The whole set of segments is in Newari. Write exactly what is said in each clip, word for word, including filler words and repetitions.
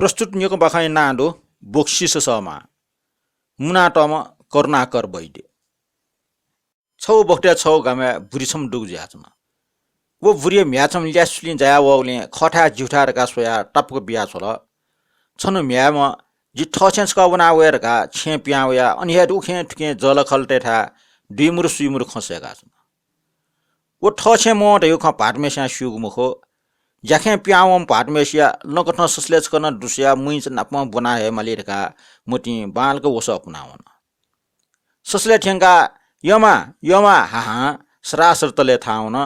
प्रस्तुत न्यकबाखंया नां दु बोक्सी ससःमां, मुनातःम्ह करुणाकर वैद्य। छगू बखतय् छगू गामय् बुरी छम्ह दुगु जुयाच्वन। व बुरिया म्ह्याय् छम्ह ल्यासें सुलिं जाया वःगुलिं खःथाय् ज्यूथाय् धकाः स्वयाः तापाक बियाछ्वल। छन्हु म्ह्याय्म्ह जि थःछेँय् छकः वना वये धकाः छेँय् पिहां वयाः अन हे उखें थुखें जःलाखःलातय्थाय् दुइमुरु सुइमुरु खँ सय्काच्वन। व थःछेँय् मवं धइगु खँ भाःतम्हेस्यां स्यूगु मखु। ज्याखँय् पिहां वंम्ह भाःतम्हेसिया लँकथं ससलय् छकः नं दुस्वयाः मुइचा नापं ब्वना हये माली धकाः मतिं बांलाक वसः पुनावन। ससलय् थ्यंकाः यःमां, यःमां हाहां सरासर तलय् थाहां वन।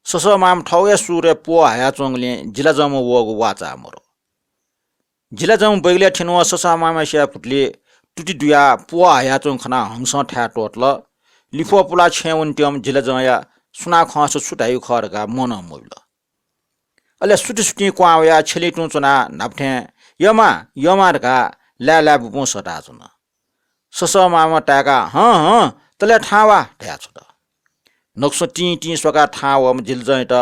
ससःमांम्ह थःगु हे सुरय् प्वः हयाच्वंगुलिं जिलाजंम्ह वःगु वाःचाः मरु। जिलाजं बैगलय् थ्यनेवं ससःमांम्हेसिया भुतुलिइ तुति दुयाः प्वः हयाच्वंगु खनाः हंसं थाय् त्वःतल। लिफः पुलाः छेँय् वनेत्यंम्ह जिलाजंया सुनां खंसा छु धाइगु खः धकाः मनं मबिल। अले सुतिसुतिं क्वहां वयाः छ्यलिं तुं च्वनाः न्हापाथें यःमां, यःमां धकाः लाय्‌लाय्‌बुबुं सःताच्वन। ससःमांम्हं ताय्‌काः हँ हँ, तले थाहां वा धयाछ्वत। नकसं तिं तिं स्वकाः थाहां वःम्ह जिलाजंयात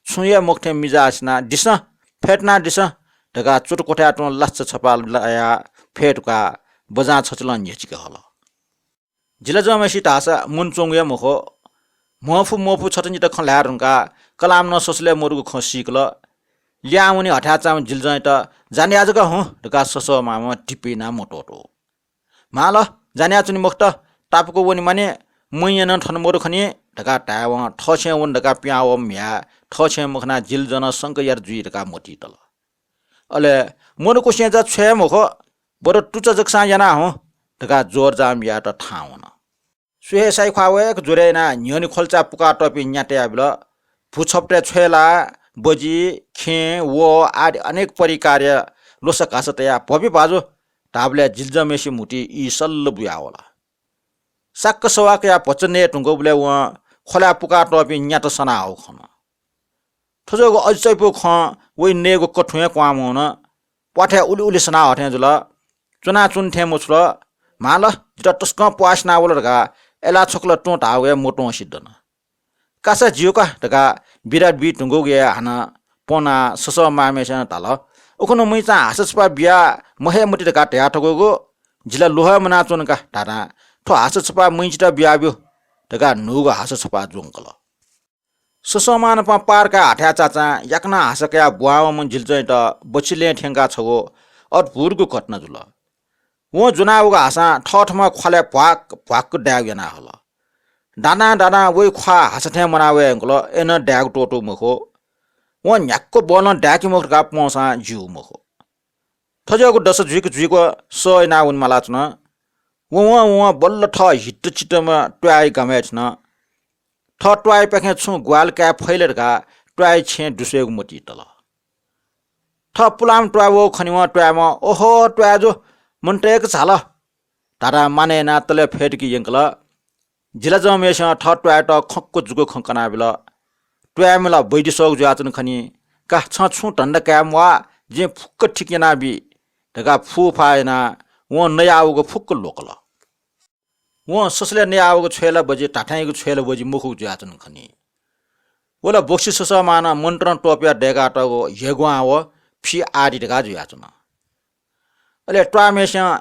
छुं हे मखुथें मिजासिनाः दिसँ, फ्यतुनादिसँ धकाः च्वतक्वथाय् तुं लासा छपा लायाः फ्यतुकाः बजां छचलं न्ह्यचिके हल। जिलाजंम्हेसित धाःसा मन च्वंगु हे मखु। म्ह्वंफु म्ह्वंफु छता निता खँ ल्हाये धुंकाः कलामं नं ससलय् मदुगु खँ सीकल। लिहां वनी हथाय् चाःम्ह जिलाजंयात जाने या जक हुँ धकाः ससःमांम्हं धिपा यानाः मतःतू। मां ल, जाने याच्वनी मखुत, तापाक वने मानि, मय्‌या नं थन मदु खनी धकाः धायेवं थःछेँय् वन धकाः पिहां वःम्ह म्ह्याय् थःछेँय् मखनाः जिलाजं नं संका यात जुइ धकाः मतिइ तल। अले मदुकुसें जा छ्वये हे मखु, बरु तुचा जकसां याना हुँ धकाः जोरजाम यायेत थाहां वन। सु हे साइख्वाः वय्‌क ज्वरय् यानाः न्ह्यःने ख्वल्चा पुकातःपिं न्यातया बिल। भु छपतय् छ्वय् लाः, बजि, खेँ, वः आदि अनेक परिकारया ल्वसा घासा तयाः भ्वपि भाजु धाःबलय् जिलाजंम्हेसिया म्हुतुइ ई सल्ल बुयावल। साक्क सवाः कयाः भचा नये धुंकूबलय् वं ख्वलाय् पुकातःपिं न्यात सनाहःगु खन। थज्याःगु अजि चायापुगु खँ वइ नयेगु कथुं हे क्वहां मवन। प्वाथय् उलि उलि सनाः हथें जुल। च्वनाच्वने थें मछुल। मां ल, जितः तसकं प्वाः सिनावल धकाः अय्‌लाः छकलं तुं धाःगु हे मत्वंसे दन। कासा ज्यू का धकाः बिदा बी धुंकूगु हे हानं प्वनाः ससःमांम्हेसिनं धाल, उखुन्हु मुइचां हासा छपाः बिया म्हये मते धकाः धयाथकूगु, जि ला ल्वहं हे मुनाच्वन का धाधां थ्व हासा छपाः मुइचित बियाब्यु धकाः न्हूगु हासा छपाः ज्वंकल। ससःमां नाप पार काये हथाय् चाचां याकनं हासा कयाः ब्वावंम्ह जिलाजंयात बच्छि लँय् थ्यंकाः छगू अद्भुतगु घटना जुल। वं ज्वनावःगु हासां थःथम्हं ख्वालय् भ्वाक्क भ्वाक्क दायेगु याना हल। दानां दानां वइ ख्वाः हासा थें म्वाना वये धुंकल, अय्‌नं दायेगु त्वःतू मखु। वं न्ह्याक्व बलं दाय्‌के मखु धकाः प्वंसां ज्यू मखु। थज्याःगु दशा जुइक जुइक सह यानाः वने मालाच्वन। वं वं वं बल्ल थः हितचितम्ह त्वाय् गामय् थ्यन। थः त्वाय्‌पाखें छुं ग्वाहालि काये फइ ला धकाः त्वाय् छेँय् दुस्वयेगु मतिइ तल। थः पुलांम्ह त्वाय् वःगु खनेवं त्वाय्‌म्हं, ओहो त्वाय्‌जु, मन तय्‌क झाल धाधां मानय् यानाः तलय् फ्यतुके यंकल। जिलाजंम्हेसिनं थः त्वाय्‌यात खंक्व जूगु खँ कनाबिल। त्वाय्‌म्ह ला वैद्य सःगु जुयाच्वन खनी। का, छं छुं धन्दा काये म्वाः, जिं फुक्क ठीक यानाबी धकाः फुफाः यानाः वं नयावःगु फुक्क ल्ह्वकल। वं ससलय् नयावःगु छ्वय् ला बजि, धात्थेंयागु छ्वय् ला बजि मखुगु जुयाच्वन खनी। व ला बोक्सी ससःमां नं मन्त्रं त्वपुयाः दय्‌कातःगु ह्यग्वां व फि आदि धकाः जुयाच्वन। अले त्वाःम्हेसिनं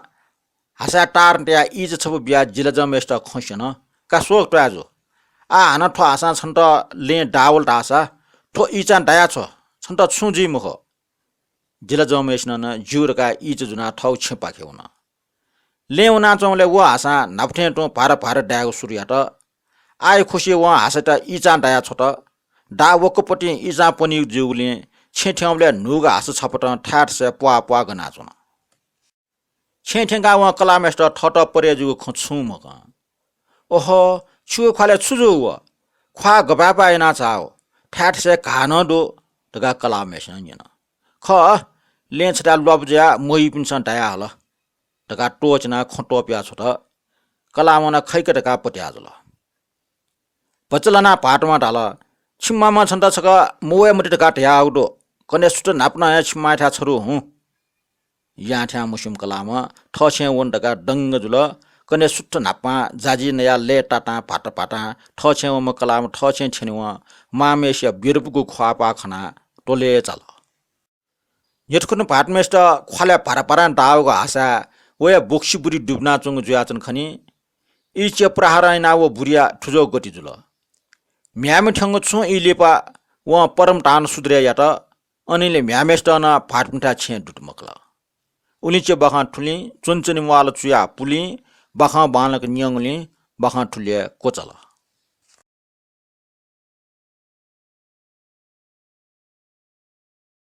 हासाय् तारं तयाः ईंचा छपु बियाः जिलाजंम्हेसित खँ स्यन। का स्व त्वाय्‌जु, आः हानं थ्व हासां छन्त लँय् दाः वल धाःसा थ्व ईंचां दायाछ्व, छन्त छुं जुइ मखु। जिलाजंम्हेसिनं नं ज्यू धकाः ईंचा ज्वनाः थःगु छेँपाखे वन। लँय् वनाच्वंबलय् व हासां न्हापा थें तुं भार भार दायेगु सुरु यात। आः खुसिइ वं हासायात ईंचां दायाछ्वत। दाः वक्कपतिं ईंचां पनीगु जूगुलिं छेँ थ्यंबलय् न्हूगु हासा छपतं थाय्‌थासय् प्वाः प्वाः गनाच्वन। छेँ थ्यंकाः वं कलाःम्हेसित थःत परे जूगु खँ छुं मकं। ओहो, छिगु ख्वालय् छु जूगु व? ख्वाः गपाय्‌पाय् यानाः झाःगु? थाय्‌थासय् घाः नं दु धकाः कलाःम्हेसिनं न्यन। खः, लँय् छथाय् ल्वापु जुयाः मय्‌पिन्सं दाया हल धकाः त्वःचिनाः खँ त्वपुयाछ्वत। कलाःम्हं नं खइक धकाः पत्याः जुल। भचा लानाः भाःतम्हं धाल, छिम्माम्हं छन्त छकः मवये मते धकाः धयाहःगु दु। कन्हय् सुथ न्हापां हे छिम्मायाथाय् छ्वये हुँ। यां थ्यां मस्यूम्ह कलाःम्ह थःछेँय् वन धकाः दंग जुल। कन्हय् सुथ न्हापां जाजी नयाः लय्‌तातां भात भातां थःछेँय् वंम्ह कलाःम्ह थःछेँय् थ्यनेवं मांम्हेसिया ब्यदपुगु ख्वाःपाः खनाः त्वलय् चाल। न्ह्यथुकथं भाःत मेस्त ख्वालय् भाराभारां दाःगु हासाय् वया बोक्सी बुरी दुबिनाच्वंगु जुयाच्वन खनी। इलिचे प्रहार यानाः व बुरीया थुजो गति जुल। म्ह्याय्म्ह थ्यंगु छुं ई लिपा वं परम धान सुद्रय् यात। अनिले म्ह्याय्म्हेसित नं भाःत मिथाय् छेँय् दुत मखुल। उलिचे बाखं थुलिं च्वनचनि म्वाःल चुयाः पुलिं बाखं बांलाक न्यंगुलिं बाखं थुलिया क्वचाल।